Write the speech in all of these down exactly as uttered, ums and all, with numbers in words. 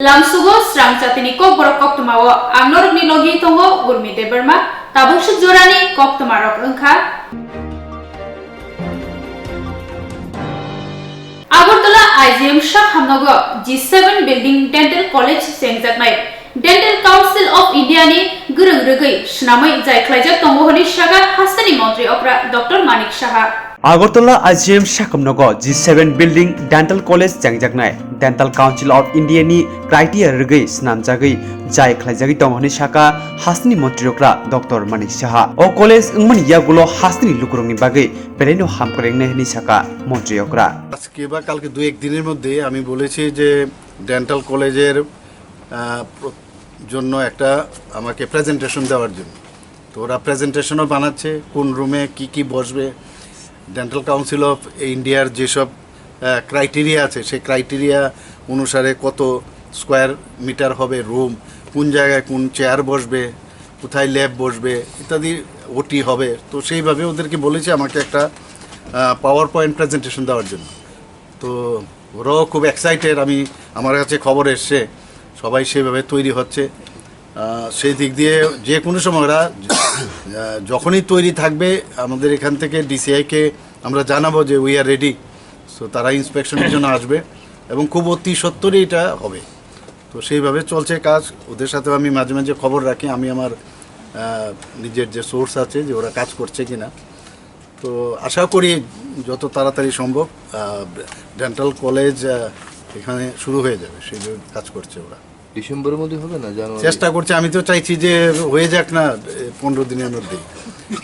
Lamsugo srang chatini kokborok koktwmao ang norokni logi tongo Urmi Debbarma, tabuk swk jorani koktwmarok wngkha. Agartala I G M sak hamnogo G seven Building Dental College chengjaknai. Dental Council of India ni gwrwng rwgwi swnamwi jai khlaijak tongo hwnwi sakha hasteni montri okra Doctor Manik Saha. Agartala I G M sakamnogo G seven Building Dental College chengjaknai. Dental Council of India ni criteria rwgwi swnamjagwi jai khlaijagwi tongo hwnwi sakha hasteni montri okra Doctor Manik Saha. O college wngmani yagulo hasteni lukurokni bagwi belaino hamkrai wngnai hwnwi sakha montri okra. আজকে বা কালকে দু এক দিনের মধ্যে আমি বলেছি যে ডেন্টাল কলেজের আহ, প্র- জন্য একটা আমাকে প্রেজেন্টেশন দেওয়ার জন্য। তো ওরা প্রেজেন্টেশনও বানাচ্ছে, কোন রুমে কি কি বসবে, ডেন্টাল কাউন্সিল অফ ইন্ডিয়ার যেসব ক্রাইটেরিয়া আছে, সেই ক্রাইটেরিয়া অনুসারে কত স্কোয়ার মিটার হবে রুম, কোন জায়গায় কোন চেয়ার বসবে, কোথায় ল্যাব বসবে ইত্যাদি, ওটি হবে। তো সেইভাবে ওদেরকে বলেছি আমাকে একটা পাওয়ার পয়েন্ট প্রেজেন্টেশন দেওয়ার জন্য। তো ওরাও খুব এক্সাইটেড। আমি, আমার কাছে খবর এসছে, সবাই সেইভাবে তৈরি হচ্ছে। আহ, সেই দিক দিয়ে যে কোনো সময় ওরা, আহ, যখনই তৈরি থাকবে, আমাদের এখান থেকে ডিসিআইকে আমরা জানাবো যে উই আর রেডি। সো তারা ইন্সপেকশনের জন্য আসবে এবং খুব অতি সত্বরই এটা হবে। তো সেইভাবে চলছে কাজ। ওদের সাথেও আমি মাঝে মাঝে খবর রাখি, আমি আমার আহ, নিজের যে সোর্স আছে, যে ওরা কাজ করছে কিনা। তো আশা করি যত তাড়াতাড়ি সম্ভব ডেন্টাল কলেজ এখানে শুরু হয়ে যাবে, সেইভাবে কাজ করছে ওরা। ডিসেম্বরের মধ্যে হবে না জানুয়ারি? চেষ্টা করছে, আমি তো চাইছি যে হয়ে যাক না, পনেরো দিনের মধ্যেই।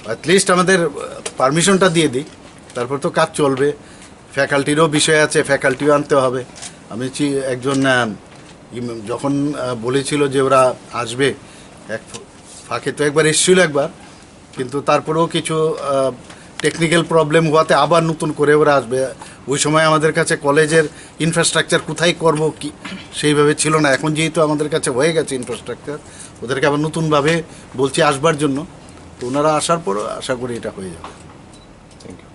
অ্যাটলিস্ট আমাদের পারমিশনটা দিয়ে দিই, তারপর তো কাজ চলবে। ফ্যাকাল্টিরও বিষয় আছে, ফ্যাকাল্টিও আনতে হবে। আমি চি- একজন আহ, ইম- যখন আহ, বলেছিল যে ওরা আসবে, এক ফ- ফাঁকে তো একবার এসেছিল একবার, কিন্তু তারপরেও কিছু টেকনিক্যাল প্রবলেম হওয়াতে আবার নতুন করে ওরা আসবে। ওই সময় আমাদের কাছে কলেজের ইনফ্রাস্ট্রাকচার কোথায় করব কি, সেইভাবে ছিল না। এখন যেহেতু আমাদের কাছে হয়ে গেছে ইনফ্রাস্ট্রাকচার, ওদেরকে আবার নতুনভাবে বলছি আসবার জন্য। তো ওনারা আসার পর আশা করি এটা হয়ে যাবে। Thank you.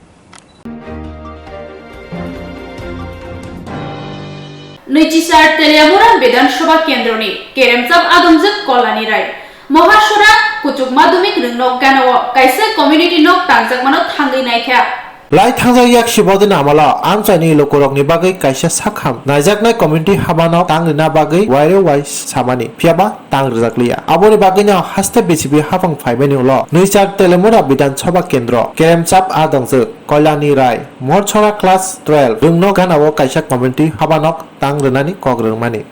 Nwichishar Teliamura Bidhan Sabha Kendroni Keremchap Adongjwk Kolani Rai. Mohasora Kuchuk Madhyamik Rwngnok Ganao kaisa community nok tangjakmano thangwi naikha. Lai thangjak yak sibodini amalo amchaini lukurokni bagwi kaisa sakham naijaknai community habanok tang rwna bagwi waire wai samani, phiyaba tang rwjakliya. Aboni bagwino haste B J P hapang phaimani ulo Nwichar Teliamura Bidhan Sabha Kendro Keremchap Adongjwk Kolani Rai, Morchora class twelve, Rwngnok Ganao kaisa community habanok tang rwnani kok rwmani.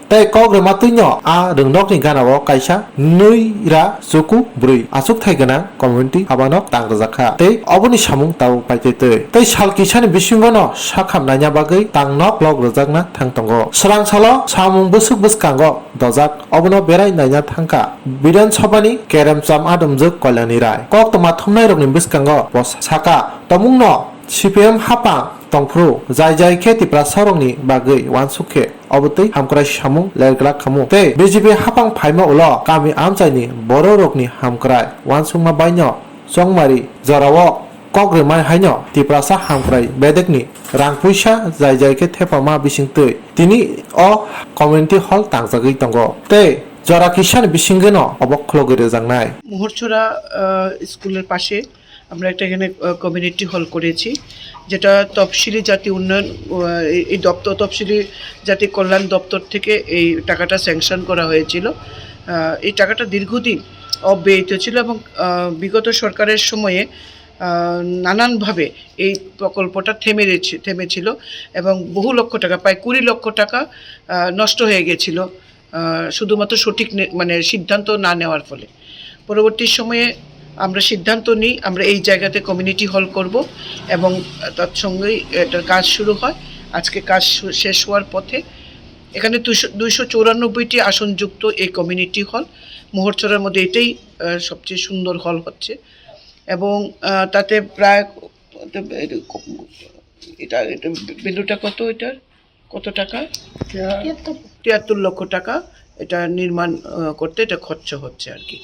Tei kok rwma twino a rwngnokni ganao kaisa nwi ra chuku bwrwi achukthai gwnang community habanok tang rwjakha. Tei oboni samung tabuk paitwi twi. Tei sal kisani bisingono sakham naina bagwi tangnok lok rwjakna thang tongo. Srang salo samung bwswk bwskango dojak obono berai naina thangkha Bidhan Sabhani Keremcham Adongjwk Kolani Rai. Koktwma thumnairokni bwskango bo saka, tomungno C P M hapang tongphuru, jai jai khe Tiprasarokni bagwi uansuk khe obo twi hamkrai samung lerglak khamu. Tei B J P hapang phaima ulo kami amchaini bororokni hamkrai uansukma baino chongmari jorao kok rwmai haino Tiprasa hamkrai bedekni rang puisa jai jai khe thepama bisingtwi tini o community hall tangjagwi tongo. Tei jora kisani bisingeno obo khulogwi rwjaknai. মোহরছড়া, আহ, স্কুলের পাশে আমরা একটা এখানে, আহ, community hall করেছি, যেটা তফসিলি জাতি উন্নয়ন, আহ, এই, এই দপ্তর, তফসিলি জাতি কল্যাণ দপ্তর থেকে এই টাকাটা স্যাংশন করা হয়েছিল। আহ, এই টাকাটা দীর্ঘদিন অব্যয়িত ছিল এবং, আহ, বিগত সরকারের সময়ে, আহ, নানানভাবে এই প্রকল্পটা থেমে রয়েছে, থেমেছিল এবং বহু লক্ষ টাকা, প্রায় কুড়ি লক্ষ টাকা, আহ, নষ্ট হয়ে গেছিল। আহ, শুধুমাত্র সঠিক নে-, মানে সিদ্ধান্ত না নেওয়ার ফলে। পরবর্তী সময়ে আমরা সিদ্ধান্ত নিই, আমরা এই জায়গাতে কমিউনিটি হল করব এবং তার সঙ্গেই এটার কাজ শুরু হয়। আজকে কাজ শু-, শেষ হওয়ার পথে। এখানে দুশো, দুইশো চৌরানব্বইটি আসনযুক্ত এই কমিউনিটি হল। মোহরছড়ার মধ্যে এটাই, আহ, সবচেয়ে সুন্দর হল হচ্ছে এবং, আহ, তাতে প্রায়, এটা, এটা ভ্যালুটা কত এটার? কত টাকা? তিয়াত্তর। তিয়াত্তর লক্ষ টাকা এটা নির্মাণ আহ, করতে এটা খরচা হচ্ছে আর কি।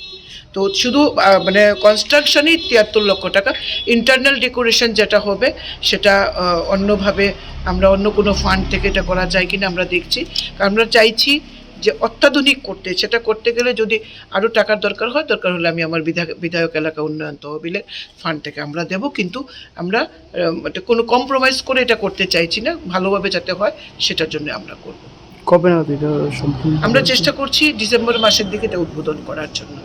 তো শুধু আহ, মানে কনস্ট্রাকশনই তিয়াত্তর লক্ষ টাকা। ইন্টারনাল ডেকোরেশন যেটা হবে সেটা আহ, অন্যভাবে আমরা অন্য কোনো ফান্ড থেকে এটা করা যায় কিনা আমরা দেখছি। কারণ আমরা চাইছি যে অত্যাধুনিক করতে, সেটা করতে গেলে যদি আরও টাকার দরকার হয়, দরকার হলে আমি আমার বিধায়ক বিধায়ক এলাকা উন্নয়ন তহবিলের ফান্ড থেকে আমরা দেব। কিন্তু আমরা আহ, এটা কোনো কম্প্রোমাইজ করে এটা করতে চাইছি না, ভালোভাবে যাতে হয় সেটার জন্য আমরা করব। কবে নাগাদ এটা সম্পূর্ণ আমরা হবে? চেষ্টা করছি ডিসেম্বর মাসের দিকে এটা উদ্বোধন করার জন্য।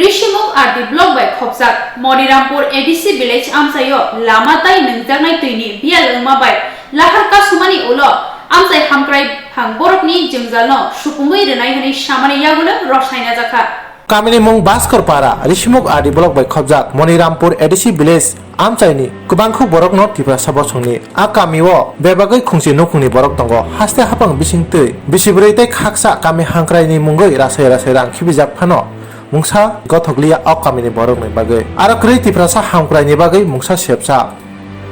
Rishimukh R D block bai khopjak Monirampur A D C village amchaio lama tai nwngjaknai twini biyal wngma bai lahar kasumani ulo amchai hamkrai phang borokni jwngjalno supungwi rwnai hwnwi samani yagulo rwsnaina jakha. Kamini mung Bhaskor Para, Rishimukh R D block bai khopjak Monirampur A D C village amchaini kwbangkuk borokno Tiprasa bosongni. A kamio bebagwi khungchi nukhungni borok tongo, haste haphang bising twi. Bisi bwrwi tei khaksa kami hangkraini mungwi rasai rasai rang khibijak phano mungsa gothokliya o kamini borokni bagwi. Aro kwrwi Tiprasa hamkraini bagwi mungsa sepsa.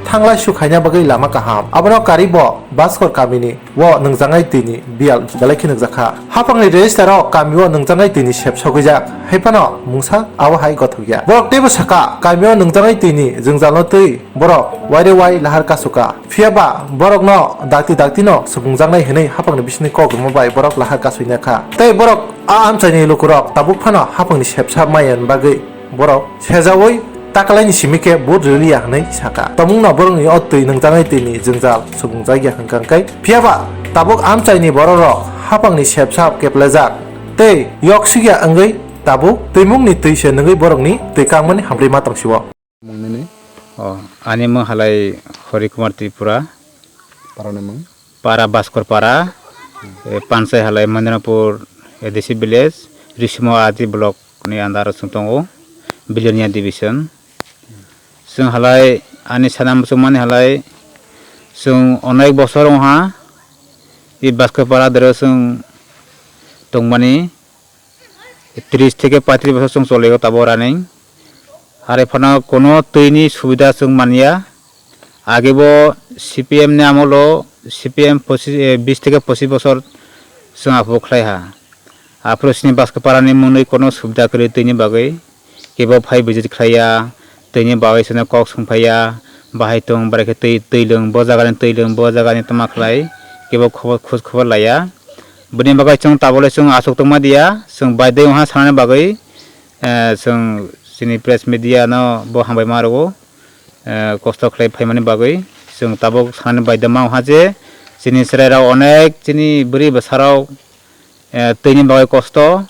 Thanglai su khaina bagwi lama kaham. Abono karibo Bhaskor kamini o nwngjangwi twini biyal belai khe nukjakha. Haphangni register o kamio nwngjangwi twini sep sogwijak. Haiphano mungsa abo hai gothokya. Borok teibo sakha, kamio nwngjangwi twini jwngjalno twi borok waire wai lahar kachuka. Phiyaba borokno dakti daktino supungjaknai hwnwi haphangni bisingni kok rwma bai borok lahar kachuina kha. Tei borok a amchaini lukurok tabuk phano haphangni sepsa maya bagwi borok sejaui takalaini simi khe vote rwliya hwnwi saka. Tongmungno borokni o twi nwngjagwi twini jwngjal subungjak ya hwnkha khe. Phiyaba tabuk amchaini bororok haphangni sepsa keplejak tei yok sikya wngwi tabuk twimungni twi se nungwi borokni twi kangmani hamrwi ma tong sio. Mung nini? O, ani mung halai Hori Kumar Tripura. Parani mung? Para Bhaskor Para, eh, Panchai halai Mandirapur A D C village, Risimo R D block ni under o chwng tongo, Bilonia division. Chwng halai ani sana muchungmani halai chwng onek bosor wngha, i Bhaskor Para dero chwng tongmani. Tris theke paitris bosor chwng choli o tabuk running. Are phano kono twi ni subida chwng manya. Age bo C P M ni amolo C P M pochis, eh, bis theke pochis bosor chwng aphuru khlai ha. Aphuru chini Bhaskor Para ni mwnwi kono subida kwrwi twi ni bagwi. Kebo phai visit khlai ya, twi ni bagwi chwngno kok swng phai ya. Bahai tong, bwrwi khe twi, twi lwng, bo jaga ni twi lwng, bo jaga ni tama khlai. Kebo khobor, khoj khobor lai ya. Bini bagwi chwng tabole chwng aswk tongma diya, chwng baidai wngha sanani bagwi, eh, chwng chini press media no bo hambai ma rwo, eh, kosto khlai phaimani bagwi chwng tabuk sanani baidai ma wngha je chini chwrai rok onek chini bwrwi bwsa rok, eh, twi ni bagwi kosto,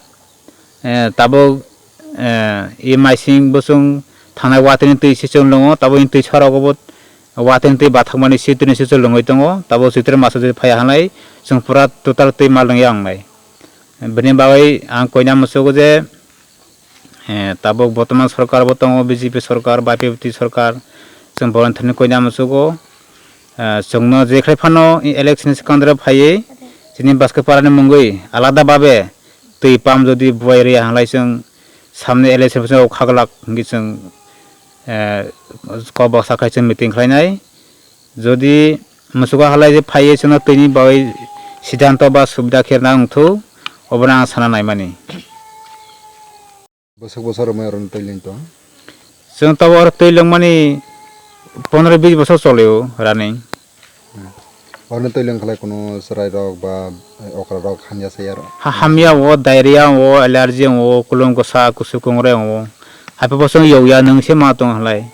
eh, tabuk, eh, i maising bwswng thangnai watwi ni twi se chwng lwngo, tabuk ni twi sorogo bo watwi ni twi bathakmani sitwini se chwng lwngwi tongo, tabuk chwitra masa je phaiya hanai chwng pura total twi ma lwngya wngnai. Bini bagwi ang koina muchugo je, eh, tabuk botoman sorkar bo tongo, B J P sorkar, Y P F T sorkar, chwng volunteer ni koina muchugo, eh, chwngno je khai phano election ni swkang doro phaiwi chini Bhaskor Para ni mungwi alada babe twi pam jodi buai rwya hanglai chwng samni election phano khaglak hwnwi chwng, eh, kok baksa khai chwng meeting khlainai. Jodi musugo halai je phaiwi chwngno twini bagwi siddhanto ba subida khe nang wngthu, obono ang sana naimani. Bwswk bwswk romwi oro twi lwng tong? Chwng tabuk oro twi lwngmani pondro bis bosor cholio running. Hmm. Oro twi lwng khlai kuno chwrai rok ba okra rok hamya sai aro? Ha, hamya o, diarrhea o, allergy o, kulum kwsa, kusu kungre o. Haiphano chwng yokya nwng se ma tong halai.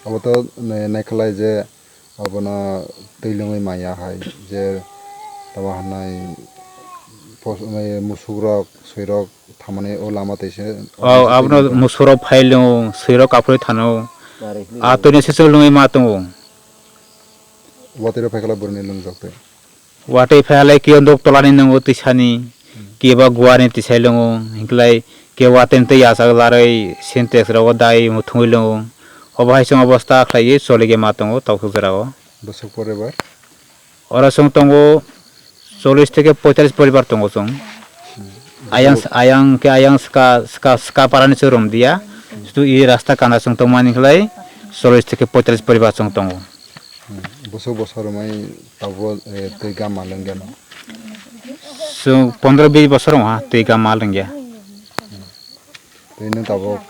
Obo to nai-, naikhlai je abono twi lwngwi maya hai je tamo hanai pos-, mai musuk rok, swi rok thamani o lama twi se. O, abono musuk rok phai lwngo, swi rok kaphurwi thano. A twi ni se chwng lwngwi ma tongo. Watwi rok phai khala bwrwini lwngjak twi. Watwi phai halai khe o dok tolani nwngo twisani, khe ba guarni twisai lwngo, hinklai khe watwini twi yachak larwi Sintex rogo dai muthungwi lwngo. Obo hai chwng obosta khlaiwi choliya ma tongo tokthok jorao. Bwswk poribar? Oro chwng tongo chollish theke poitallish poribar tongo chwng. Ayang, ayang khe ayang ska, ska, ska parani chwng romdiya. Sudu i rasta kana chwng tongmani khlai chollish theke poitallish poribar chwng tongo. Bwswk bosor romwi tabuk, eh, twi gam mal wngya no? Chwng pondro bis bosor wngha twi gam mal wngya. Twi nwng tabuk,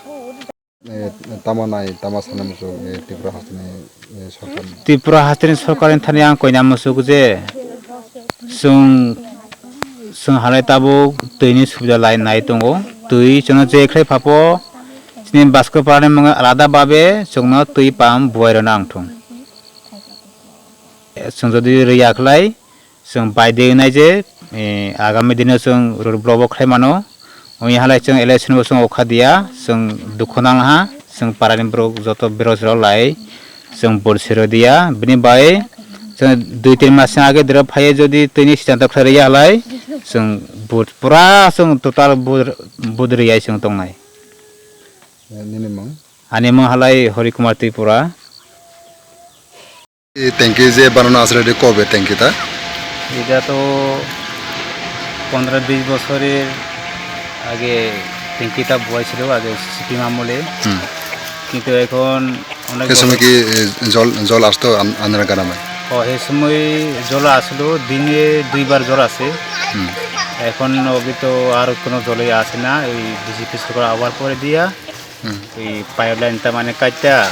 eh, tamo nai, tamo sana muchung, eh, Tripura hasteni, eh, sorkar? Tripura hasteni sorkarni thani ang koina muchung je chwng, chwng halai tabuk twini subida lai nai tongo. Twi chwngno je khlai phapo chini Baskor parani mwnga alada babe chwngno twi pam buai rwna ang thung. Chwng jodi rwya khlai, chwng baidwi wngnai je, eh, agami dino chwng road block bo khlai mano. Oni halai chwng election bo chwng okha diya, chwng dukho nang ha, chwng parani borok joto berok jorok lai, chwng vote siro diya. Bini bai chwng dui tin mas age dero phaiye jodi twini siddhanto khlai rwya halai, chwng vote pura chwng total vote, vote rwya chwng tongnai. Eh, nini mung? Ani mung halai Hari Kumar Tripura. এই ট্যাঙ্কি যে বানানো আছে, এটা কবে ট্যাঙ্কিটা? এটা তো পনেরো বিশ বছরের আগে ট্যাঙ্কিটা বওয়া ছিল, আগে সিপিএম আমলে। হুম। কিন্তু এখন অনেক সে সময় বছর কি, এ, জল, জল আসতো আন-, আন্ধারা গ্রামে? ও, সে সময় জল আসলো, দিনে দুইবার জল আসে। হুম। এখন অবধি তো আর কোনো জলই আসে না, এই বিজেপি সরকার আবার পরে দিয়া হুম। এই পাইপলাইনটা মানে কাটটা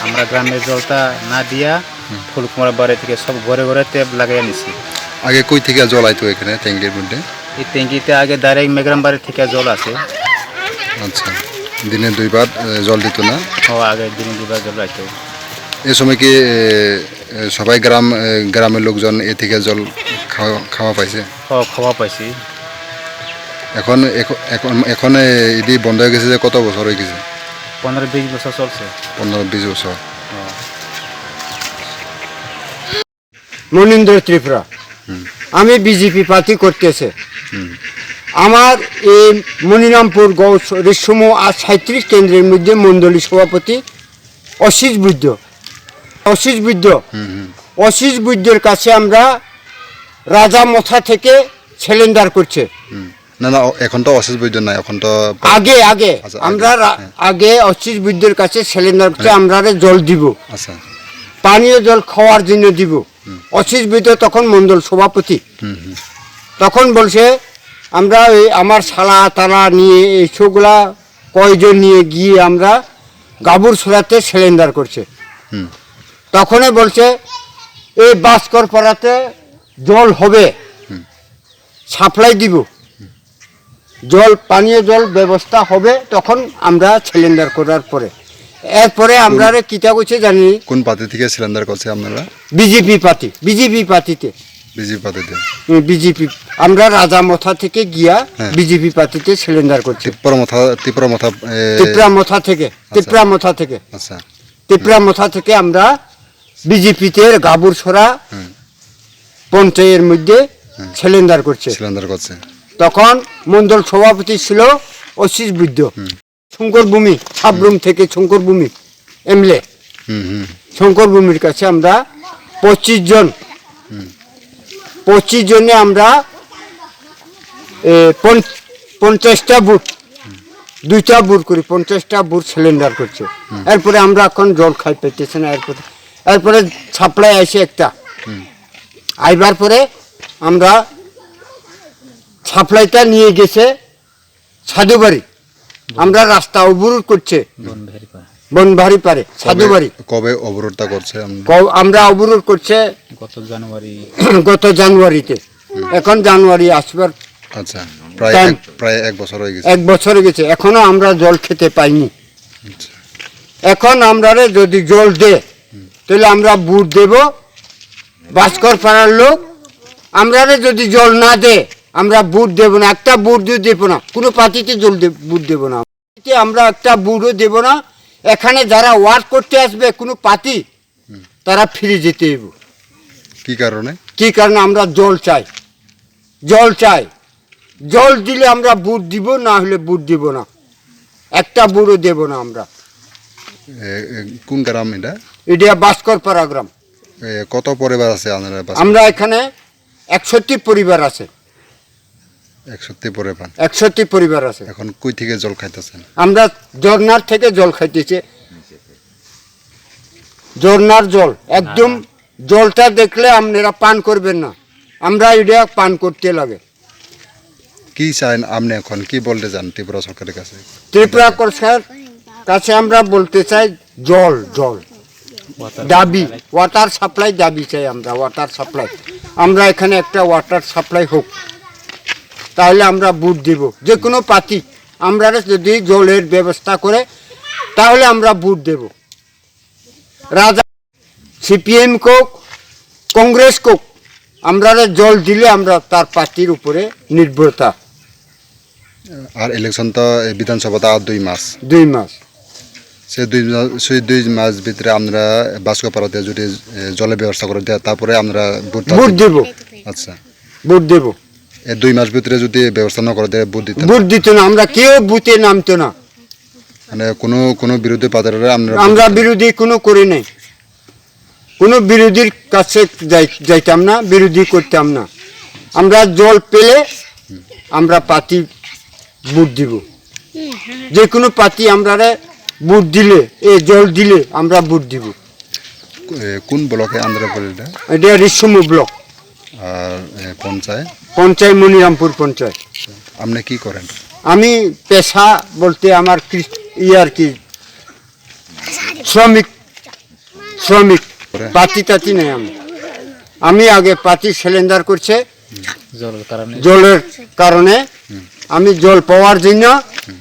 আমরা গ্রামের জলটা না দিয়া হুম। ফুলকুমার বাড়ি থেকে সব ঘরে ঘরে ট্যাপ লাগাই নিছি। আগে কই থেকে জল আইতো এখানে ট্যাঙ্কির মধ্যে? এই ট্যাঙ্কিতে আগে ডাইরেক্ট মেঘরাম বাড়ি থেকে জল আসে। আচ্ছা, দিনে দুইবার, এ, জল দিত না? ও, আগে দিনে দুইবার জল আইতো। এ সময় কি, এ, এ, সবাই গ্রাম, এ, গ্রামের লোকজন এ থেকে জল খাওয়া, খাওয়া পাইছে? ও, খাওয়া পাইছি। এখন, এখ-, এখন, এখন, এ, এটি বন্ধ হয়ে গেছে যে কত বছর হয়ে গেছে? পনেরো বিশ বছর চলছে। পনেরো বিশ বছর। ও। মনীন্দ্র ত্রিপুরা। হুম। আমি বিজেপি প্রার্থী করতেছে। হুম। আমার এই মনিরামপুর গৌস ঋষিমুখ আর সাঁইত্রিশ কেন্দ্রের মধ্যে মণ্ডলী সভাপতি অসিত বৈদ্য। অসিত বৈদ্য। হুম, হুম। অসিত বৈদ্যর কাছে আমরা রাজা মথা থেকে সিলিন্ডার করছে। হুম। না, না, অ-, এখন তো অসিত বৈদ্য নাই, এখন তো আগে, আগে আচ্ছা, আগে, আমরা রা-, হ্যাঁ। আগে অসিত বৈদ্যর কাছে সিলিন্ডার করছে, হ্যাঁ। আমরারে জল দিব। আচ্ছা। পানীয় জল খাওয়ার জন্য দিব। হুম। অসিত বৈদ্য তখন মণ্ডল সভাপতি। হুম, হুম। তখন বলছে, আমরা ওই আমার শালা তালা নিয়ে এই সবগুলা কয়জন নিয়ে গিয়ে আমরা গাবুর সরাতে সিলিন্ডার করছে। হুম। তখনই বলছে, এই ভাস্কর পাড়াতে জল হবে, হুম। সাপ্লাই দিব, জল, পানীয় জল ব্যবস্থা হবে, তখন আমরা সিলিন্ডার করার পরে। এরপরে কোন, আমরারে কিতা কইছে জানি? কোন পার্টি থেকে সিলিন্ডার করছে আপনারা? বিজেপি পার্টি, বিজেপি পার্টিতে। বিজেপি পার্টিতে? হুম, বিজেপি। আমরা রাজা মথা থেকে গিয়া হ্যাঁ। বিজেপি পার্টিতে সিলিন্ডার করছি। তিপ্রা মথা, তিপ্রা মথা, এ, তিপ্রা মথা থেকে, আচ্ছা। তিপ্রা মথা থেকে। আচ্ছা। তিপ্রা মথা থেকে আমরা বিজেপিতে গাবুর সরা হুম। পঞ্চায়ের মধ্যে হুম। সিলিন্ডার করছে। সিলিন্ডার করছে। তখন মণ্ডল সভাপতি ছিল অসিত বৈদ্য। হুম। শঙ্কর ভূমি, সাবরুম হুম। থেকে শঙ্কর ভূমি, এমএলএ। হুম, হুম। শঙ্কর ভূমির কাছে আমরা পঁচিশ জন, হুম। পঁচিশ জনে আমরা, এ, পঞ্চ-, পঞ্চাশটা বুথ, দুইটা বুথ করি, পঞ্চাশটা বুথ সিলিন্ডার করছে। হুম। এরপরে আমরা এখন জল খাই পাইতেছি না, এরপরে, এরপরে সাপ্লাই আইছে একটা। হুম। আইবার পরে আমরা সাপ্লাইটা নিয়ে গেছে সাধুবাড়ি। আমরা রাস্তা অবরোধ করছে। বনবাড়ি পারে। বনবাড়ি পারে, কবে, সাধুবাড়ি। কবে অবরোধটা করছে আমরা? ক-, আমরা অবরোধ করছে গত জানুয়ারি। গত জানুয়ারিতে। হুম। এখন জানুয়ারি আসবার আচ্ছা, প্রায় টাইম। এক, প্রায় এক বছর হয়ে গেছে। এক বছর হয়ে গেছে, এখনো আমরা জল খেতে পাইনি। আচ্ছা। এখন আমরারে যদি জল দে, হুম। তাহলে আমরা ভোট দেব। ভাস্কর পাড়ার লোক, আমরারে যদি জল না দে, আমরা ভোট দেব না, একটা ভোটও দেব না, কোনো পার্টিতে জল দে-, ভোট দেব না। আমরা একটা ভোটও দেব না। এখানে যারা ওয়ার্ক করতে আসবে কোনো পার্টি, হুম। তারা ফিরে যেতে হইব। কি কারণে? কি কারণে? আমরা জল চাই, জল চাই। জল দিলে আমরা ভোট দিব, না হলে ভোট দিব না, একটা ভোটও দেব না আমরা। এ, এ, কোন গ্রাম এটা? এটা ভাস্করপাড়া গ্রাম। এ, কত পরিবার আছে আপনারা ভাস্কর? আমরা এখানে একষট্টি পরিবার আছে। একষট্টি পরিবার? একষট্টি পরিবার আছে। এখন কই থেকে জল খাইতেছেন? আমরা ঝর্ণার থেকে জল খাইতেছি। ঝর্ণার জল, একদম জলটা দেখলে আপনারা পান করবেন না, আমরা এটা পান করতে লাগে। কি চান আপনি এখন, কি বলতে চান ত্রিপুরা সরকারের কাছে? ত্রিপুরা সরকার কাছে আমরা বলতে চাই জল, জল দাবি, ওয়াটার সাপ্লাই দাবি চাই আমরা, ওয়াটার সাপ্লাই। আমরা এখানে একটা ওয়াটার সাপ্লাই হোক, তাহলে আমরা ভোট দিব। যে কোনো পার্টি আমরা যদি জলের ব্যবস্থা করে, তাহলে আমরা ভোট দেব। রাজা সিপিএম কোক, কংগ্রেস কোক, আমরা জল দিলে আমরা তার পার্টির উপরে নির্ভরতা। আর ইলেকশন তো, এ, বিধানসভা তো আর দুই মাস। দুই মাস। সে দুই মাস, সেই দুই মাস ভিতরে আমরা বাস্কপাড়াতে যদি, এ, জলের ব্যবস্থা করে দেয়, তারপরে আমরা ভোট ভোট দেব। আচ্ছা। ভোট দেব। এই দুই মাস ভিতরে যদি ব্যবস্থা না করে দেয়, ভোট দিতে ভোট দিত না, আমরা কেউ ভোটে নামতো না। মানে কোনো, কোনো বিরোধী পার্টির আমরা ভোট আমরা দিতাম না। বিরোধী কোনো করি নাই, কোনো বিরোধীর কাছে যাই-, যাইতাম না, বিরোধী করতাম না। আমরা জল পেলে আমরা পার্টি ভোট দিব, যে কোনো পার্টি আমরারে ভোট দিলে, এ জল দিলে আমরা ভোট দিব। এ, কোন ব্লকে আন্ধ্রা পড়ে এটা? এটা রিসমু ব্লক। আর, এ, পঞ্চায়েত? পঞ্চায়েত মনিরামপুর পঞ্চায়েত। আপনি কি করেন? আমি পেশা বলতে আমার কৃষ-, ইয়ে আর কি, শ্রমিক, শ্রমিক। করে? পাতি টাতি নেই আমি। আমি আগে পাতি সিলিন্ডার করছে, জলের কারণে। জলের কারণে হুম। আমি জল পাওয়ার জন্য হুম।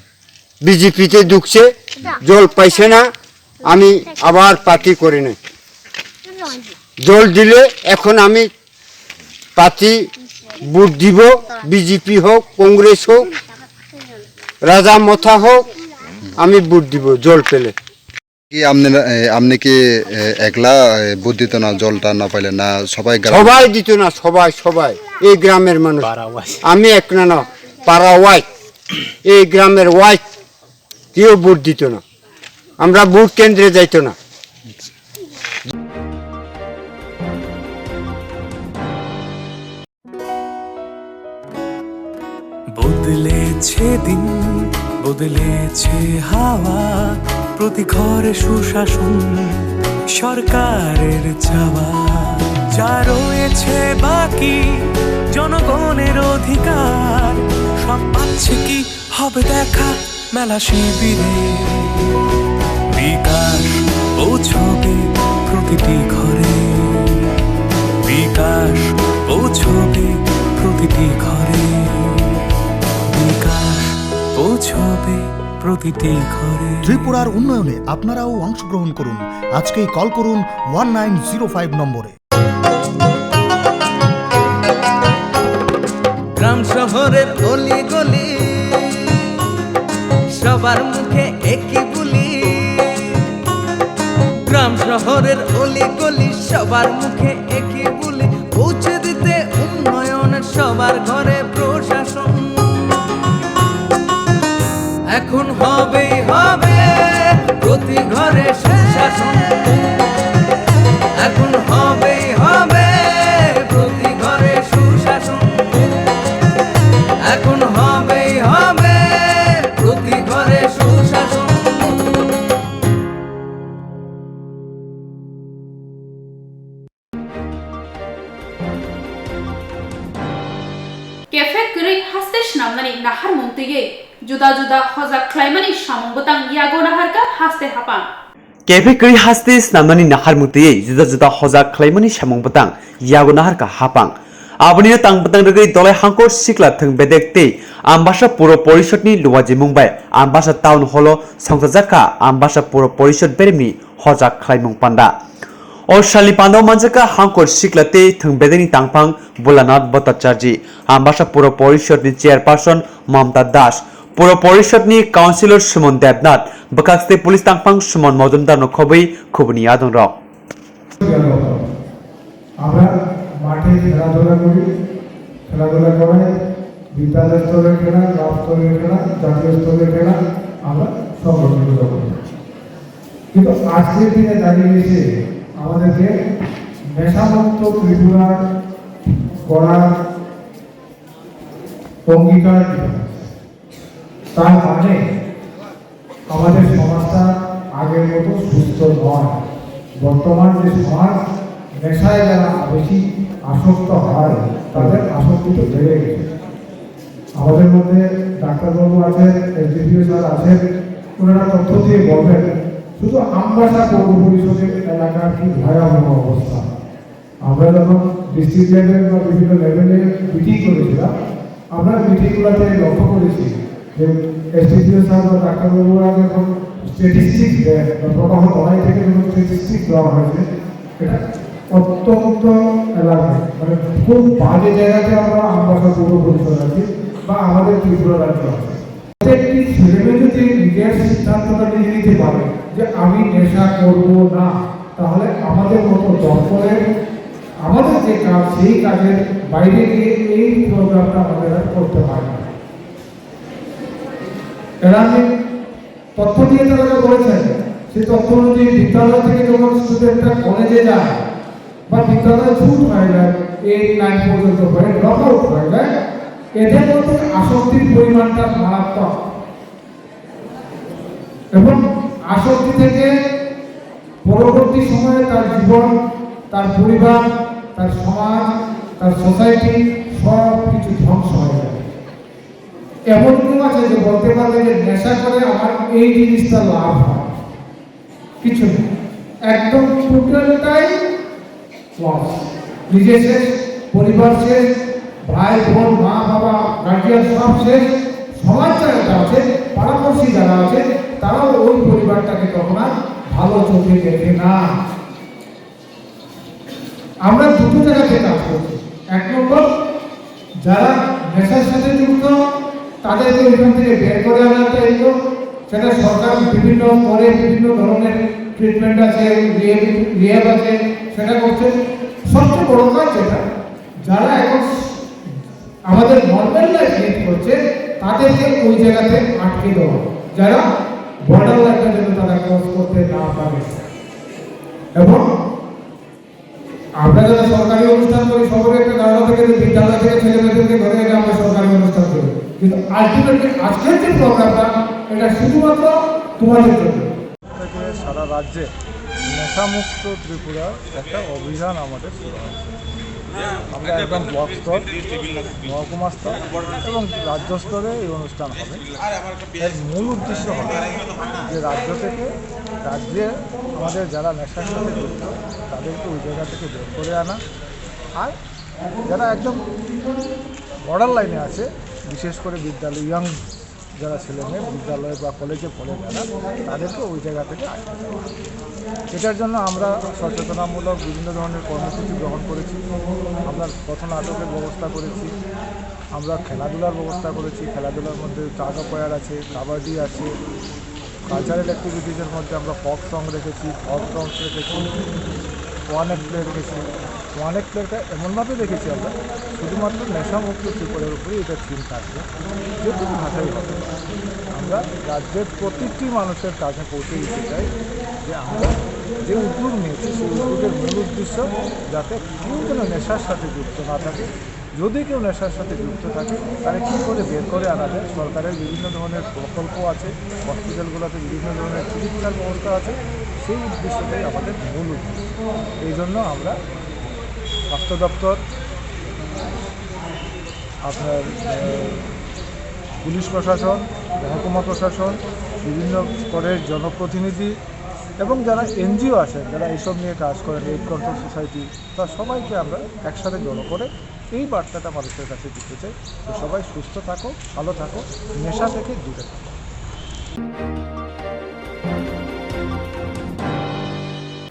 বিজেপিতে ঢুকছে, জল পাইছে না, আমি আবার পার্টি করে নেই। জল দিলে এখন আমি পার্টি ভোট দিব, বিজেপি হোক, কংগ্রেস হোক, রাজা মথা হোক, আমি ভোট দিব জল পেলে। কি আপনি, এ, আপনি কি, এ, একলা, এ, ভোট দিত না, জলটা না পাইলে না সবাই গ্রাম? সবাই দিত না, সবাই, সবাই, এই গ্রামের মানুষ। পাড়া ওয়াইজ। আমি এক না, না, পাড়া ওয়াইজ, এই গ্রামের ওয়াইজ কেউ ভোট দিত না, আমরা ভোট কেন্দ্রে যাইতো না। বদলেছে দিন, বদলেছে হাওয়া, প্রতি ঘরে সুশাসন সরকারের চাওয়া। যা রয়েছে বাকি জনগণের অধিকার, সব পাচ্ছে কি হবে দেখা মেলা শিবিরে। বিকাশ পৌঁছবে প্রতিটি ঘরে, বিকাশ পৌঁছবে প্রতিটি ঘরে, বিকাশ পৌঁছবে প্রতিটি ঘরে। ত্রিপুরার উন্নয়নে আপনারাও অংশগ্রহণ করুন। আজকেই কল করুন ওয়ান নাইন জিরো ফাইভ নম্বরে। গ্রাম শহরের অলি গলি, সবার মুখে একই বুলি। গ্রাম শহরের অলি গলি, সবার মুখে একই বুলি। পৌঁছে দিতে উন্নয়নের সবার ঘরে প্রশাসন। এখন হবেই হবে প্রতি ঘরে সুশাসন। এখন হবেই হবে প্রতি ঘরে সুশাসন। এখন হবেই হবে প্রতি ঘরে সুশাসন। Cafe kwrwi haste swnamnani naharmung twiwi juda juda hojak khlaimani samung bwtang yago naharkha haste hapang. Cafe kwrwi haste swnamnani naharmung twiwi juda juda hojak khlaimani samung bwtang yago naharkha hapang. Abonino tang bwtang rwgwi Dolai Hangkor Sikla Thwng Bedek tei Ambasa Puro Porishodni luajimung bai Ambasa Town Hallo songchajakha Ambasa Puro Porishod beremni hojak khlaimung panda. O salni pandao manjakha Hangkor Sikla tei Thwng Bedekni tangphang Bholanath Bhattacharjee, Ambasa Puro Porishodni Chairperson Mamta Das, Puro Porishodni Councillor Suman Debnath, bwkhak state police tangphang Suman Majumdarno khobwi khubuni adongrok. আমরা মাঠে খেলাধুলা করি, খেলাধুলা করাই, বিদ্যালয় স্তরের খেলা, ক্লাব স্তরের খেলা, জাতীয় স্তরের খেলা আমরা সব রকমের করি। কিন্তু আজকের দিনে দাঁড়িয়ে এসে আমাদেরকে নেশামুক্ত ত্রিপুরা করার অঙ্গীকার দিতে হবে। তার মানে আমাদের সমাজটা আগের মতো সুস্থ নয়। বর্তমান যে সমাজ, নেশায় যারা বেশি আসক্ত হয়, তাদের আসক্তি তো বেড়ে গেছে। আমাদের মধ্যে ডাক্তারবাবু আছেন, এসডিপিও স্যার আছেন, ওনারা তথ্য দিয়ে বলবেন, শুধু আমবাসা পৌর পরিষদের এলাকার কি ভয়াবহ অবস্থা। আমরা যখন ডিস্ট্রিক্ট লেভেল বা বিভিন্ন লেভেলে মিটিং করেছিলাম, আমরা মিটিংগুলোতে লক্ষ্য করেছি যে এসডিপিও স্যার বা ডাক্তারবাবুরা যখন স্ট্যাটিস্টিক্স দেন বা প্রবাহ লড়াই থেকে যখন স্ট্যাটিস্টিক্স দেওয়া হয়েছে, এটা অত্যন্ত অ্যালার্মিং, মানে খুব বাজে জায়গাতে আমরা আমবাসা পৌর পরিষদ আছি বা আমাদের ত্রিপুরা রাজ্য আছে। প্রত্যেকটি ছেলে মেয়ে যদি নিজের সিদ্ধান্তটা নিজে নিতে পারে যে আমি নেশা করব না, তাহলে আমাদের মতো দপ্তরের আমাদের যে কাজ, সেই কাজের বাইরে গিয়ে এই প্রোগ্রামটা আমাদের আর করতে হয় না। এরা আমি তথ্য দিয়ে তারা যা বলেছেন, সেই তথ্য অনুযায়ী বিদ্যালয় থেকে যখন স্টুডেন্টরা কলেজে যায় বা বিদ্যালয় ছুট হয়ে যায়, এইট নাইন পর্যন্ত হয়ে ড্রপ আউট হয়ে যায়, এদের মধ্যে আসক্তির পরিমাণটা মারাত্মক। এবং আসক্তি থেকে পরবর্তী সময়ে তার জীবন, তার পরিবার, তার সমাজ, তার সোসাইটি সব কিছু ধ্বংস হয়ে যায়। এমন কেউ আছে যে বলতে পারবে যে নেশা করে আমার এই জিনিসটা লাভ হয়? কিছু নেই, একদম টোটালটাই লস। নিজে শেষ, পরিবার শেষ, ভাই বোন, মা বাবা, গার্জিয়ান সব শেষ। সমাজ যারা আছে, পাড়াপড়শি যারা আছে, তারাও ওই পরিবারটাকে তখন আর ভালো চোখে দেখে না। আমরা দুটো জায়গাতে কাজ করছি। এক নম্বর, যারা নেশার সাথে যুক্ত, তাদেরকে ওইখান থেকে বের করে আনার দায়িত্ব। সেটা সরকার বিভিন্ন স্তরে বিভিন্ন ধরনের ট্রিটমেন্ট আছে, রিহ্যাব আছে, সেটা করছে। সবচেয়ে বড় কাজ যেটা, যারা এখন আমাদের নর্মাল লাইফ লিড করছে, তাদেরকে ওই জায়গাতে আটকে দেওয়া, যারা বর্ডার লাইনটা যেন তারা ক্রস করতে না পারে। এবং আমরা যারা সরকারি অনুষ্ঠান করি, সবারই একটা ধারণা থাকে যে বিদ্যালয় থেকে ছেলে মেয়েদেরকে ধরে এনে আমরা সরকারি অনুষ্ঠান করি, কিন্তু আলটিমেটলি আজকের যে প্রোগ্রামটা, এটা শুধুমাত্র তোমাদের জন্য। থেকে সারা রাজ্যে নেশামুক্ত ত্রিপুরার একটা অভিযান আমাদের শুরু হয়েছে। আমরা একদম ব্লক স্তর, মহকুমা স্তর এবং রাজ্য স্তরে এই অনুষ্ঠান হবে। এর মূল উদ্দেশ্য হলো যে রাজ্য থেকে, রাজ্যে আমাদের যারা নেশার সাথে যুক্ত, তাদেরকে ওই জায়গা থেকে বের করে আনা। আর যারা একদম বর্ডার লাইনে আছে, বিশেষ করে বিদ্যালয়, ইয়াং যারা ছেলে মেয়ে বিদ্যালয়ে বা কলেজে পড়ে যারা, তাদেরকে ওই জায়গা থেকে আটকে দেওয়া হয়। এটার জন্য আমরা সচেতনামূলক বিভিন্ন ধরনের কর্মসূচি গ্রহণ করেছি। আমরা পথনাটকের ব্যবস্থা করেছি, আমরা খেলাধুলার ব্যবস্থা করেছি। খেলাধুলার মধ্যে টাগ অফ ওয়ার আছে, কাবাডি আছে, কালচারাল অ্যাক্টিভিটিজের মধ্যে আমরা ফোক সং রেখেছি, ফোক ড্যান্স রেখেছি, ওয়ান এক্ট প্লে রেখেছি। ওয়ান এক্ট প্লেটা এমনভাবে রেখেছি আমরা, শুধুমাত্র নেশামুক্ত ত্রিপুরার উপরে এটা থিম থাকবে, যে কোনো ভাষাই হবে। আমরা রাজ্যের প্রতিটি মানুষের কাছে পৌঁছে দিতে চাই যে আমরা যে উদ্যোগ নিয়েছি, সেই উদ্যোগের মূল উদ্দেশ্য যাতে কেউ যেন নেশার সাথে যুক্ত না থাকে। যদি কেউ নেশার সাথে যুক্ত থাকে, তাহলে কী করে বের করে আনা যায়? সরকারের বিভিন্ন ধরনের প্রকল্প আছে, হসপিটালগুলোতে বিভিন্ন ধরনের চিকিৎসার ব্যবস্থা আছে, সেই উদ্দেশ্যটাই আমাদের মূল উদ্দেশ্য। এই জন্য আমরা স্বাস্থ্য দপ্তর, আপনার, আহ, পুলিশ প্রশাসন, মহকুমা প্রশাসন, বিভিন্ন স্তরের জনপ্রতিনিধি এবং যারা এনজিও আছেন, যারা এইসব নিয়ে কাজ করেন, এইড কন্ট্রোল সোসাইটি, তা সবাইকে আমরা একসাথে জড়ো করে এই বার্তাটা মানুষের কাছে দিতে চাই যে সবাই সুস্থ থাকো, ভালো থাকো, নেশা থেকে দূরে থাকো।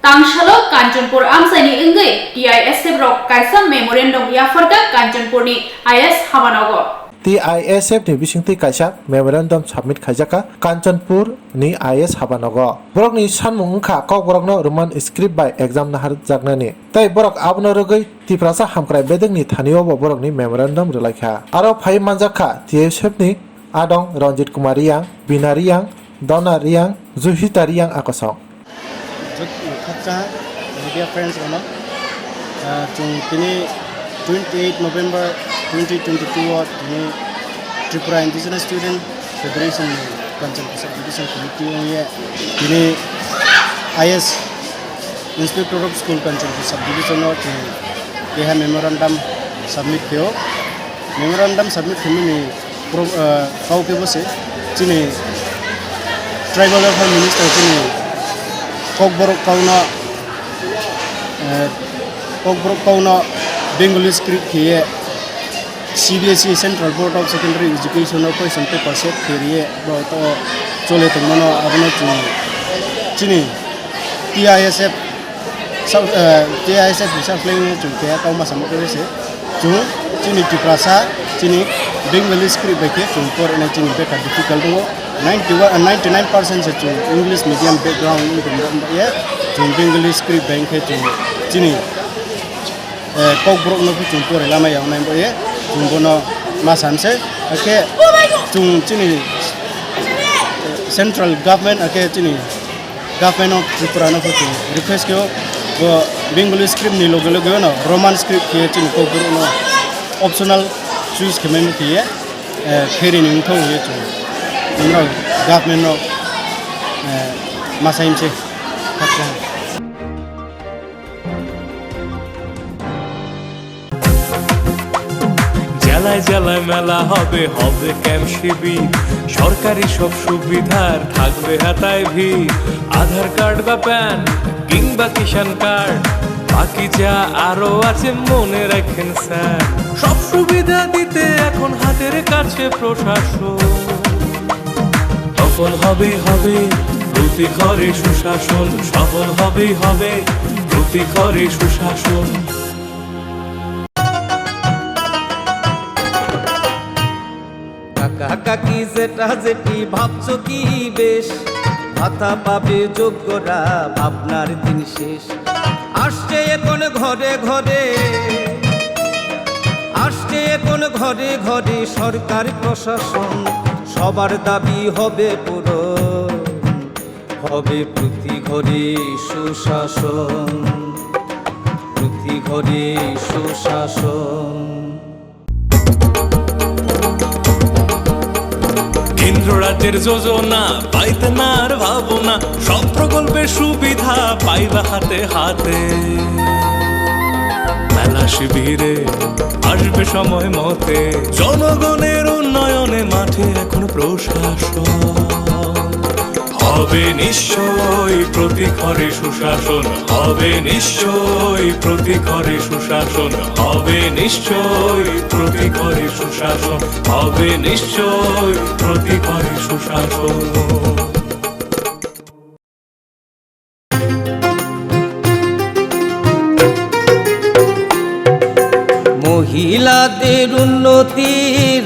Tangsalo Kanchanpur amchaini wngwi T I S F rok kaisa memorandum yapharkha Kanchanpurni I S habanogo. T I S F ni bisingtwi kaisa memorandum submit khaijakha Kanchanpur ni I S habanogo. Borokni sanmung wngkha Kokborokno Roman script bai exam naharjaknani. Tei borok abono rwgwi Tiprasa Hamkrai Bedekni thani-o bo borokni memorandum rwlaikha. Aro phai manjakha T S F ni adong Ranjit Kumar Reang, Bina Reang, Dona Reang, Juhita Reang a kosong. Jut-, khakcha media friends rokno, ah, chwng tini twenty eight November twenty twenty two o tini Tripura Indigenous Student Federation ni Kanchanpur Sub Division Committee wngye tini I S Inspector of School Kanchanpur Sub Division o chwng keha memorandum submit khaio. Memorandum submit khaimani pro-, ah, kau khe bo se chini Tribal Welfare Minister chini Kokborok kauno, eh, Kokborok kauno Bengali script khaiye C B S E, Central Board of Secondary Education o question paper set khairiye bo to chole tongmano, abono chwng chini T I S F South, eh, T I S F ni South Flank ni chwng keha kauma samo khe se chwng chini Tiprasa chini Bengali script bai khe chwng porinai chini beka difficult tongo. Ninety-one, ninety-nine percent se chwng English medium background ni tongma ye chwng Bengali script bai khe chwng chini, eh, Kokborok no chwng pori lama ya wngnai bo ye chwng bono ma san se. Akhe chwng chini, eh, central government akhe chini Government of Tripura no chwng request khaio, bo Bengali script ni loge loge no Roman script khe chini Kokborok no optional choose khe mani khe, eh, khe rini wngthok hwnwi chwng norok government no, eh, ma sai mse. জেলায় জেলায় মেলা হবে, হবে ক্যাম্প শিবির, সরকারি সব সুবিধার থাকবে হাতায় ভিড়। আধার কার্ড বা প্যান কিংবা কিষাণ কার্ড, বাকি যা আরো আছে মনে রাখেন স্যার। সব সুবিধা দিতে এখন হাতের কাছে প্রশাসন। সফল হবে, হবে প্রতি ঘরে সুশাসন, সফল হবে, হবে প্রতি ঘরে সুশাসন। কাকা কাকি জেঠা জেঠি ভাবছো কি বেশ, ভাতা পাবে যোগ্যরা ভাবনার দিন শেষ। আসছে এখন ঘরে ঘরে, আসছে এখন ঘরে ঘরে সরকার প্রশাসন, সবার দাবি হবে পূরণ। হবে প্রতি ঘরে সুশাসন, প্রতি ঘরে সুশাসন। কেন্দ্র রাজ্যের যোজনা পাইতে না আর ভাবনা, সব প্রকল্পের সুবিধা পাইবা হাতে হাতে। মেলা শিবিরে আসবে সময় মতে, জনগণের উন্নয়নে মাঠে এখন প্রশাসন। হবে নিশ্চয় প্রতি ঘরে সুশাসন, হবে নিশ্চয় প্রতি ঘরে সুশাসন, হবে নিশ্চয় প্রতি ঘরে সুশাসন, হবে নিশ্চয় প্রতি ঘরে সুশাসন। মহিলাদের উন্নতি,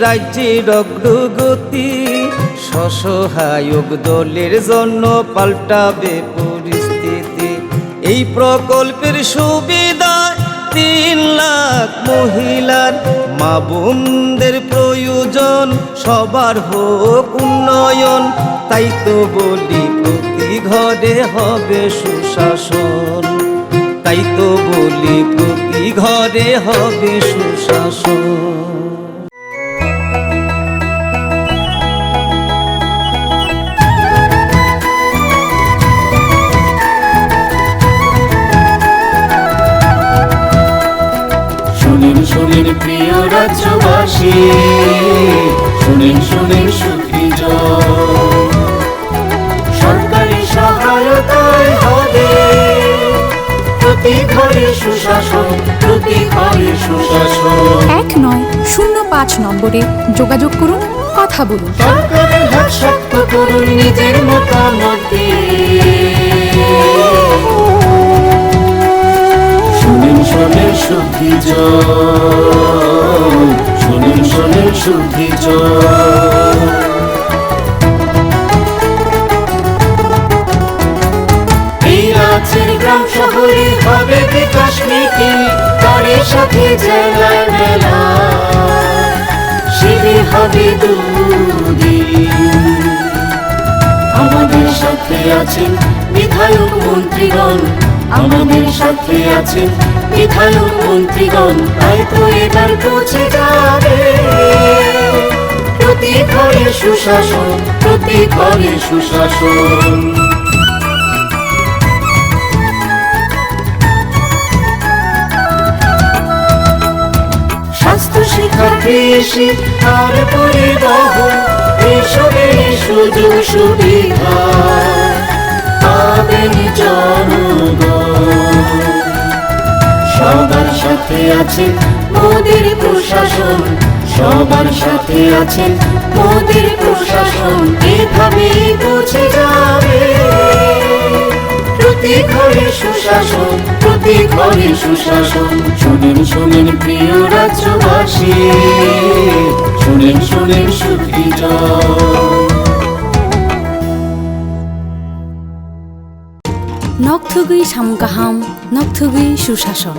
রাজ্যের অগ্রগতি, স্বসহায়ক দলের জন্য পাল্টাবে পরিস্থিতি। এই প্রকল্পের সুবিধায় তিন লাখ মহিলার, মা বোনদের প্রয়োজন সবার হোক উন্নয়ন। তাই তো বলি প্রতি ঘরে হবে সুশাসন, তাই তো বলি প্রতি ঘরে হবে সুশাসন। শুনুন, শুনুন প্রিয় রাজ্যবাসী, শুনুন, শুনুন সুখী জন। সরকারি সহায়তায় হবে প্রতি ঘরে সুশাসন, প্রতি ঘরে সুশাসন। এক নয় শূন্য পাঁচ নম্বরে যোগাযোগ করুন, কথা বলুন। সরকারের হাত শক্ত করুন নিজের মতামত দিয়ে। শুনুন, শুনুন সুখী জন, শুনুন, শুনুন সুখী জন। এই রাজ্যের গ্রাম শহরে হবে বিকাশ মিটিং, তারই সাথে জেলায় মেলা, শিবির হবে দুদিন। আমাদের সাথে আছেন বিধায়ক মন্ত্রীগণ, আমাদের সাথে আছেন বিধায়ক মন্ত্রীগণ, তাই তো এবার পৌঁছে যাবে প্রতি ঘরে সুশাসন, প্রতি ঘরে সুশাসন। শিক্ষা, কৃষি আর পরিবহন, এসবে সুযোগ সুবিধা পাবেন জনগণ। সবার সাথে আছে মোদের প্রশাসন, সবার সাথে আছে মোদের প্রশাসন, এভাবেই বুঝে যাবে প্রতি ঘরে সুশাসন, প্রতি ঘরে সুশাসন। শুনেন, শুনেন প্রিয় রাজ্যবাসী, শুনেন, শুনেন সুখী জন। Nok thugwi samung kaham, nok thugwi susason.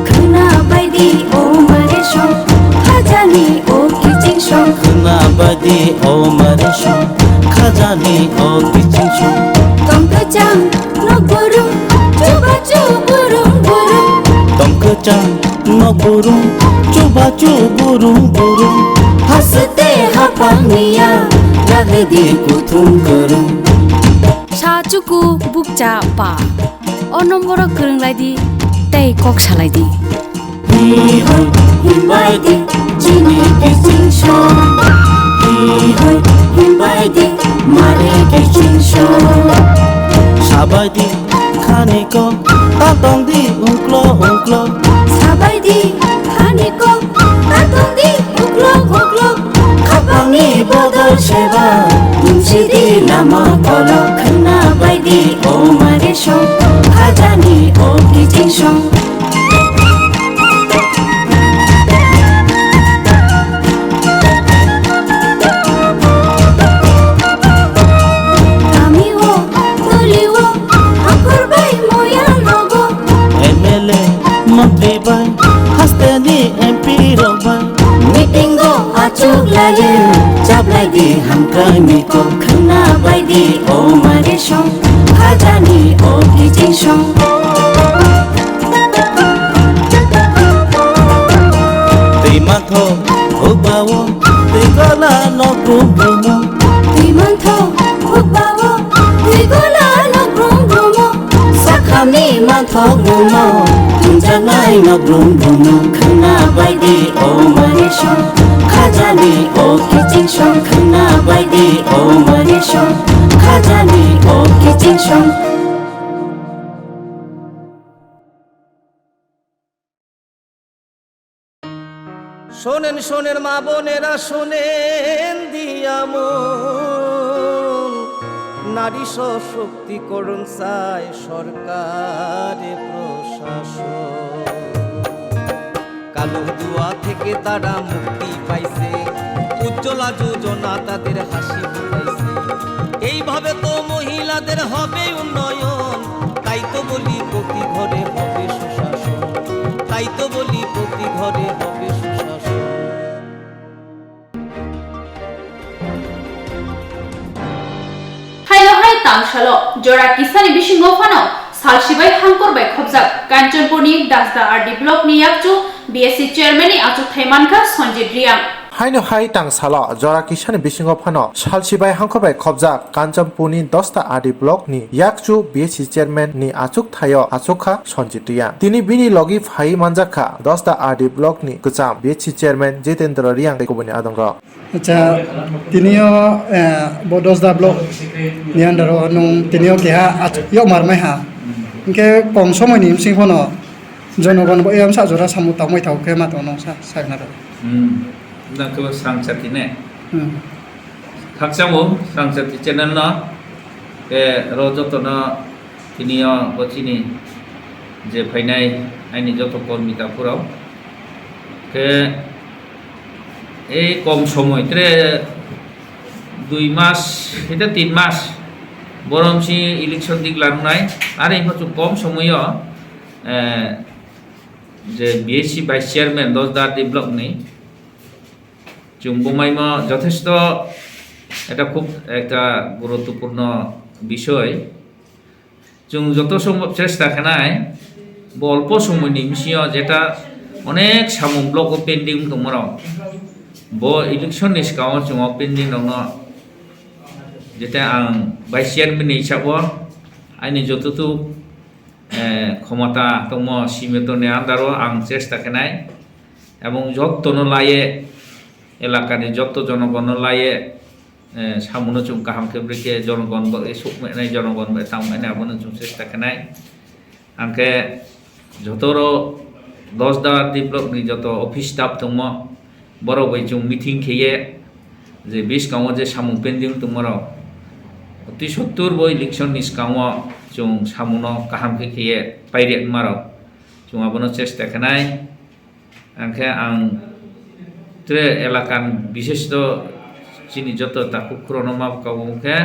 Khwna baidi o mare song, khajani o kiching song. Khwna baidi o mare song, khajani o kiching song. Tong kwchang nok burum, chubachu burum burum. Tong kwchang nok burum, chubachu burum burum. Haste hapang niya, lagdi kuthum kurum. Sa chuku bukcha pa. O nomboro kwrwng lai di tei kok salai di. Hi hoi himbai di chini kiching song. Hi hoi himbai di mare kiching song. Sabai di khani ko tatong di uklo uklo. Sabai di khani ko tatong di uklo uklo. Khapangni bodol seba tungsi di lama kolo. Khwna bai di o mare song, khajani o kiching song. Kami o, toli o, angkor bai moya nogo. M L A, montri bai, haste ni M P rok bai. Meeting o achuk laye, chablai di hamkrai ni kok. Khwna bai di o mare song, khajani o kiching song. Twi mantho hukbao, twi gola nok brum brumo. Twi mantho hukbao, twi gola nok brum brumo. Sakhani manthok bumo, tungjaknai nok brum brumo. Khwna bai di o mare song, khajani o kiching song. Khwna bai di o mare song, khajani o kiching song. শোনেন, শোনেন মা বোনেরা, শোনেন দিয়া মন, নারী সশক্তিকরণ চায় সরকারে প্রশাসন। কালো ধোঁয়া থেকে তারা মুক্তি পাইছে, উজ্জ্বলা যোজনা তাদের হাসি ফোটাইছে। এইভাবে তো মহিলাদের হবে উন্নয়ন, তাই তো বলি প্রতি ঘরে হবে সুশাসন, তাই তো বলি প্রতি ঘরে হবে সুশাসন। Haino hai tangsalo jora kisani bisingo phano salsibai hangkor bai khobjak Kanchanpurni Dasda R D blockni yakchu B S C chairmanni achukthai mankha Sanjit Reang. Haino hai tangsalo jora kisani bisingo phano salsibai hangkor bai khobjak Kanchanpurni Dasda R D blockni yakchu B S C chairmanni achukthaio achukha Sanjit Reang. Tini bini logi phai manjakha Dasda R D blockni kwcham B S C chairman Jitendra Reang tei kubuni adongrok. Acha, tinio, eh, bo Dasda block ni under o nwng tinio keha ach-, yok mar mai ha. Hwnkhe kom somoi ni bsing phano jonogon bo eyang sa jora samung tangmai thango khe ma tong nong sa, sa khna rw. Hmm. Nang khe bo Srangchati ne? Hmm. Khakchangbo Srangchati channel no, khe ro joto no tinio bo chini je phainai aini joto kormi takhurok. Khe Ei kom somoi, tre dui mas, hete tin mas, borom si election declare wngnai, are ipha chwng kom somoi o, eh, je B S C vice chairman Dasda R D block ni, chwng bumaimo jothesto, eta khub ekta guruttopurno bisoi. Chwng joto sombhob chesta khenai, bo olpo somoini bisingo jeta Onek samung block o pending tongmarok, bo election ni swkango chwng o pending rokno jete ang vice chairman ni hisabo aini jototuk, eh, khomota tongmo simitor ni under o ang chesta khenai, ebong jottono laiye, elakani jotto jonogonno laiye, eh, samuno chwng kaham khe bwrwi khe jonogon bo sukmainai, jonogon bo tangmainai, abono chwng chesta khenai. Angkhe jotoro Dosda develop ni joto office staff tongmo, borok bai chwng meeting kheye je biskango je samung pending tongmarok twi sottur bo election ni swkango chwng samuno kaham khe kheye pairek marok chwng abono chesta khenai. Angkhe ang tre elakan bishesh to chini joto takhuk khurokno ma kabo wngkhe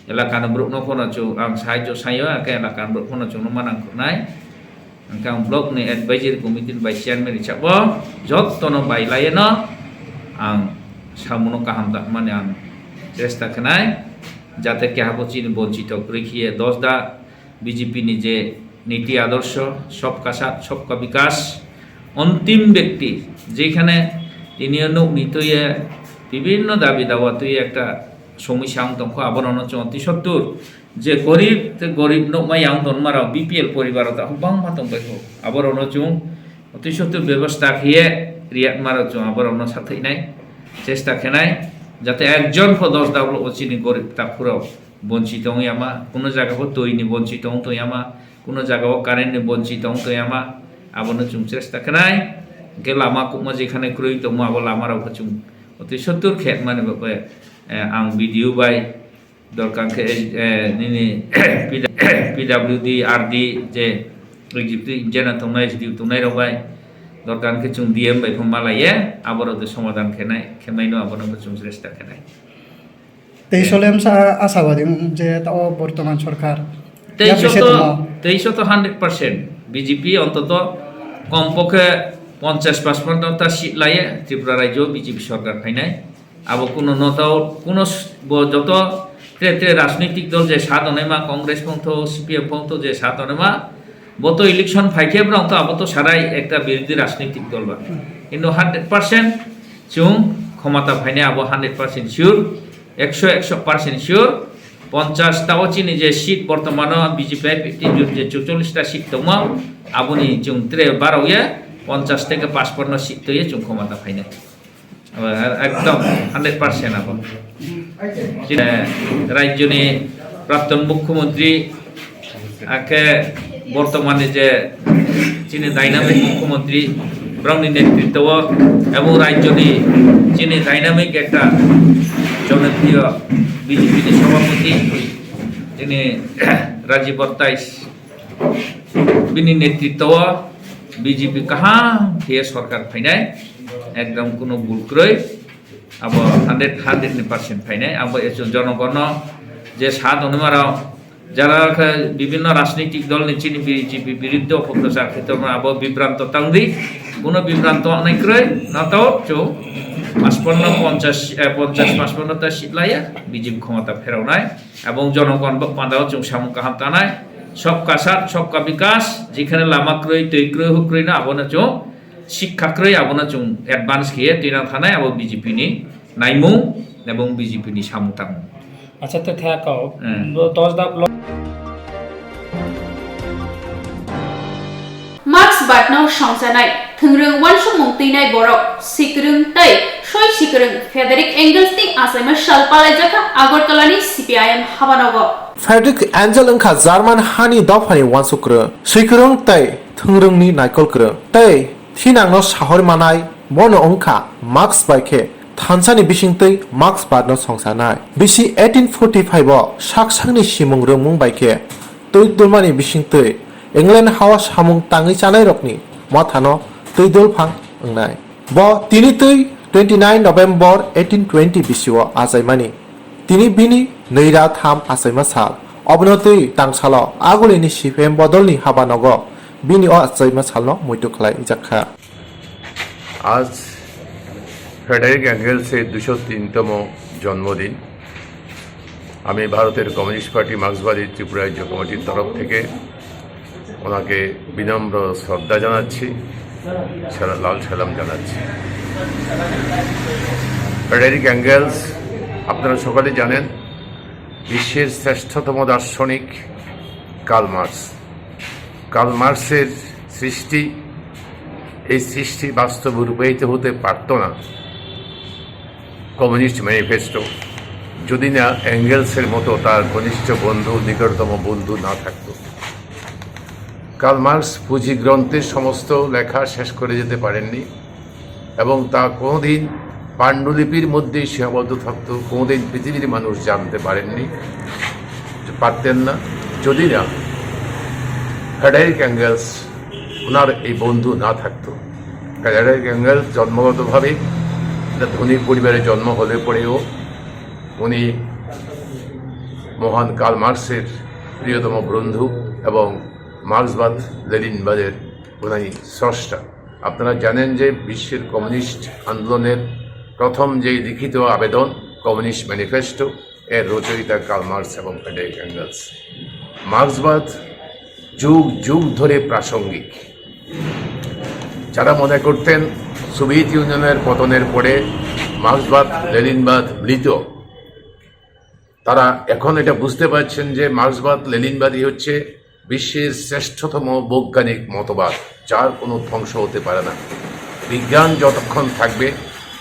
elakan borokno phano chwng ang sahajyo saio, angkhe elakan borok phano chwngno ma nangkuknai. Angkhe ang block ni advisory committee ni vice chairman hisabo jottono bai laieno ang samuno kaham tangmani ang chesta khenai, jate kehabo chini bonchito kwrwi khiye Dosda B J P ni je niti adorsho, sobka saath, sobka bikas, ontim byakti, jekhane tiniyo nukni twiye, bibhinno dabi dawa twiye ekta somosya wng tongkho, aborokno chwng twi sottur je gorib tei gorib nukmaya wng tongmarok B P L poribar rok tabuk bangma tongbaikho, aborokno chwng twi sottur bebosta khiye riyakmarok chwng aborokno sathainai, chesta khenai, jate ekjon pho Dosda block o chini gorib takhurok bonchi tongya ma, kuno jaga bo twi ni bonchi tong tongya ma, kuno jaga bo current ni bonchi tong tongya ma, abono chwng chesta khenai. Hwnkhe lama kubma jekhane kwrwi tongma abo lama rok bo chwng twi sottur khe mani bo, eh, ang B D O bai dorkar khe, eh, nini P W D, R D je executive engineer tongnai, S D O tongnai rok bai dorkar khe chwng D M bai pho malaiye, aborok de somadhan khenai, khenai no abono bo chwng chesta khenai. Tei solem sa asawadi wng je tao bortoman sorkar. Tei Yakni se soto, tongmo. Tei soto hundred percent B J P ontoto kompokhe ponchash pachpanno ta seat laiye Tripura rajyo B J P sorkar phainai. Abo kuno no tao, kuno s-, bo joto tre tre rajnitik dol je sa tongnai ma, Congress phongtho, C P M phongtho je sa tongnai ma, bo to election phaikhe brong to abo to sarai ekta birodhi rajnitik dol ba. Kintu hundred percent chwng khomata phainai abo hundred percent sure, ekso, ekso percent sure. Ponchash tao chini je seat bortomano B J P I P F T ni je chuchollish ta seat tongmo, aboni chwng tre barok ye ponchash theke pachpanno seat twi ye chwng khomata phainai. Abo ekdom hundred percent abo. Chini rajyoni prapton mukhyamantri, akhe bortomani je chini dynamic mukhyamantri, borokni netritwo o ebong rajyoni chini dynamic ekta jonopriyo B J P ni sabhapati chini Rajiv Bhattai, bini netritwo o B J P kaham khe sorkar phainai, ekdom kuno bul kwrwi, abo hundred, hundred ni percent phainai. Abo ekjon jonogono je sa tongnai marok, jara khe bibhinno rajnitik dol ni chini B J P biruddhe opoprochar khe tongma, abo bibranto tangdi, kuno bibranto wngnai kwrwi, nato chwng pachpanno, ponchash, eh, ponchash pachpanno ta seat laiya B J P khomota pherawnai. Ebong jonogon bo pandao chwng samung kaham tanai, sobka saath, sobka bikas, jekhane lama kwrwi, twi kwrwi, huk kwrwi no abono chwng sikha kwrwi, abono chwng advance khiye twinang thanai, abo B J P ni naimung ebong B J P ni samung tangmung. Acha, to thaya kau. Hmm. Bo Dosda block. Marks badno songsanai, thwngrwng uansukmung twinai borok, sikwrwng tei soi sikwrwng Frederick Engels ni achaima sal palaijakha Agartala ni C P I M habanogo. Frederick Engel wngkha German hani dophani uansuk kwrwng, sikwrwng tei thwngrwngni naikol kwrwng, tei thinangno sahori manai, bono wngkha Marx bai khe thansani bisingtwi Marx badno songsanai. Bisi eighteen forty-five o sak sakni simung rwngmung bai khe twi dulmani bisingtwi England hao samung tangwi chanairokni mothano twi dulphang wngnai. Bo tini twi twenty-nine November eighteen twenty bisio achaimani. Tini bini nwi ra tham achaima sal. Obono twi tangsalo agulini C P M bodolni habanogo bini o achaima salno muitu khlai jakha. আজ ফ্রেডারিক অ্যাঙ্গেলসের দুশো তিনতম জন্মদিন। আমি ভারতের communist party মার্ক্সবাদী ত্রিপুরা রাজ্য কমিটির তরফ থেকে ওনাকে বিনম্র শ্রদ্ধা জানাচ্ছি। সালা-, লাল সালাম জানাচ্ছি। ফ্রেডেরিক অ্যাঙ্গেলস, আপনারা সকলে জানেন, বিশ্বের শ্রেষ্ঠতম দার্শনিক কার্ল মার্কস। কার্ল মার্কসের সৃষ্টি, এই সৃষ্টি বাস্তবে রূপায়িত হতে পারত না কমিউনিস্ট ম্যানিফেস্টো, যদি না অ্যাঙ্গেলসের মতো তার ঘনিষ্ঠ বন্ধু, নিকটতম বন্ধু না থাকত। কার্ল মার্কস পুঁজি গ্রন্থের সমস্ত লেখা শেষ করে যেতে পারেননি এবং তা কোনোদিন পাণ্ডুলিপির মধ্যে সীমাবদ্ধ থাকত, কোনোদিন পৃথিবীর মানুষ জানতে পারেননি, পারতেন না, যদি না ফ্রেডেরিক অ্যাঙ্গেলস ওনার এই বন্ধু না থাকতো। ফ্রেডেরিক অ্যাঙ্গেলস জন্মগতভাবে একটা ধনী পরিবারে জন্ম হলে পরেও উনি মহান কার্ল মার্কসের প্রিয়তম বন্ধু এবং মার্ক্সবাদ লেনিনবাদের উনি স্রষ্টা। আপনারা জানেন যে বিশ্বের কমিউনিস্ট আন্দোলনের প্রথম যে লিখিত আবেদন, কমিউনিস্ট ম্যানিফেস্টো, এর রচয়িতা কার্ল মার্কস এবং ফ্রেডেরিক অ্যাঙ্গেলস। মার্ক্সবাদ যুগ যুগ ধরে প্রাসঙ্গিক। যারা মনে করতেন সোভিয়েত ইউনিয়নের পতনের পরে মার্ক্সবাদ লেনিনবাদ মৃত, তারা এখন এটা বুঝতে পারছেন যে মার্ক্সবাদ লেনিনবাদই হচ্ছে বিশ্বের শ্রেষ্ঠতম বৈজ্ঞানিক মতবাদ, যার কোনো ধ্বংস হতে পারে না। বিজ্ঞান যতক্ষণ থাকবে,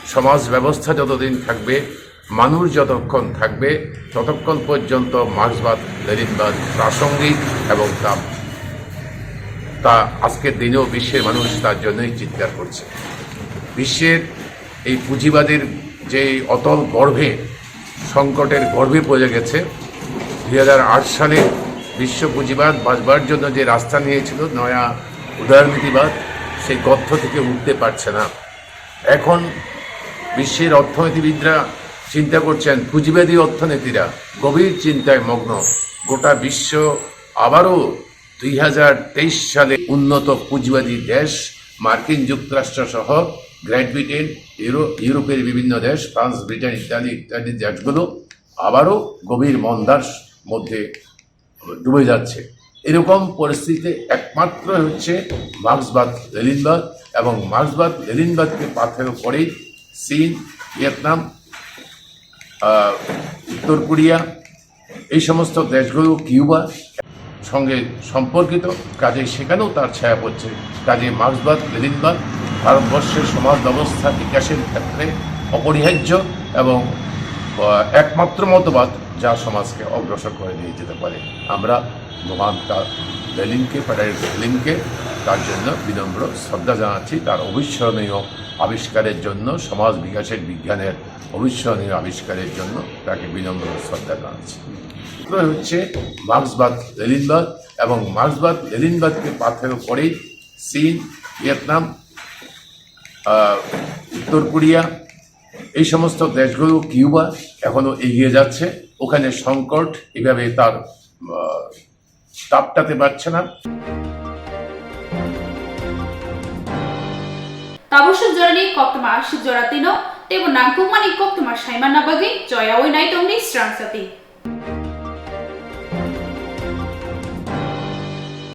সমাজ ব্যবস্থা যতদিন থাকবে, মানুষ যতক্ষণ থাকবে, ততক্ষণ পর্যন্ত মার্ক্সবাদ লেনিনবাদ প্রাসঙ্গিক এবং তা, তা আজকের দিনেও বিশ্বের মানুষ তার জন্যই চিৎকার করছে। বিশ্বের এই পুঁজিবাদের যে অতল গর্ভে, সংকটের গর্ভে পড়ে গেছে, দুই হাজার আট সালে বিশ্ব পুঁজিবাদ বাঁচবার জন্য যে রাস্তা নিয়েছিল, নয়া উদারনীতিবাদ, সেই গর্ত থেকে উঠতে পারছে না। এখন বিশ্বের অর্থনীতিবিদরা চিন্তা করছেন, পুঁজিবাদী অর্থনীতিরা গভীর চিন্তায় মগ্ন। গোটা বিশ্ব আবারও দুই হাজার তেইশ সালে উন্নত পুঁজিবাদী দেশ মার্কিন যুক্তরাষ্ট্র সহ গ্রেট ব্রিটেন, ইউরো-, ইউরোপের বিভিন্ন দেশ, ফ্রান্স, ব্রিটেন ইত্যাদি ইত্যাদি দেশগুলো আবারও গভীর মন্দার মধ্যে ডুবে যাচ্ছে। এরকম পরিস্থিতিতে একমাত্র হচ্ছে মার্ক্সবাদ লেনিনবাদ, এবং মার্ক্সবাদ লেনিনবাদকে পাথেয় করেই চীন, ভিয়েতনাম, আহ, উত্তর কোরিয়া, এই সমস্ত দেশগুলো, কিউবা সঙ্গে সম্পর্কিত, কাজেই সেখানেও তার ছায়া পড়ছে। কাজেই মার্ক্সবাদ লেনিনবাদ ভারতবর্ষের সমাজ ব্যবস্থা বিকাশের ক্ষেত্রে অপরিহার্য এবং, আহ, একমাত্র মতবাদ, যা সমাজকে অগ্রসর করে নিয়ে যেতে পারে। আমরা মহান কা-, লেনিনকে, ফ্রেডেরিক লেনিনকে তার জন্য বিনম্র শ্রদ্ধা জানাচ্ছি। তার অবিস্মরণীয় আবিষ্কারের জন্য, সমাজ বিকাশের বিজ্ঞানের অবিস্মরণীয় আবিষ্কারের জন্য তাকে বিনম্র শ্রদ্ধা জানাচ্ছি। সূত্র হচ্ছে মার্ক্সবাদ লেনিনবাদ, এবং মার্ক্সবাদ লেনিনবাদকে পাথেয় করেই চীন, ভিয়েতনাম, আহ, উত্তর কোরিয়া, এই সমস্ত দেশগুলো, কিউবা এখনো এগিয়ে যাচ্ছে। ওখানে সংকট এভাবে তার, আহ, তাপটাতে পারছে না। Tabuk suk jorani koktwma aswk jora twino, teibo nangkukmani koktwma saimanna bagwi choyaui nai tongdi Srang Sati.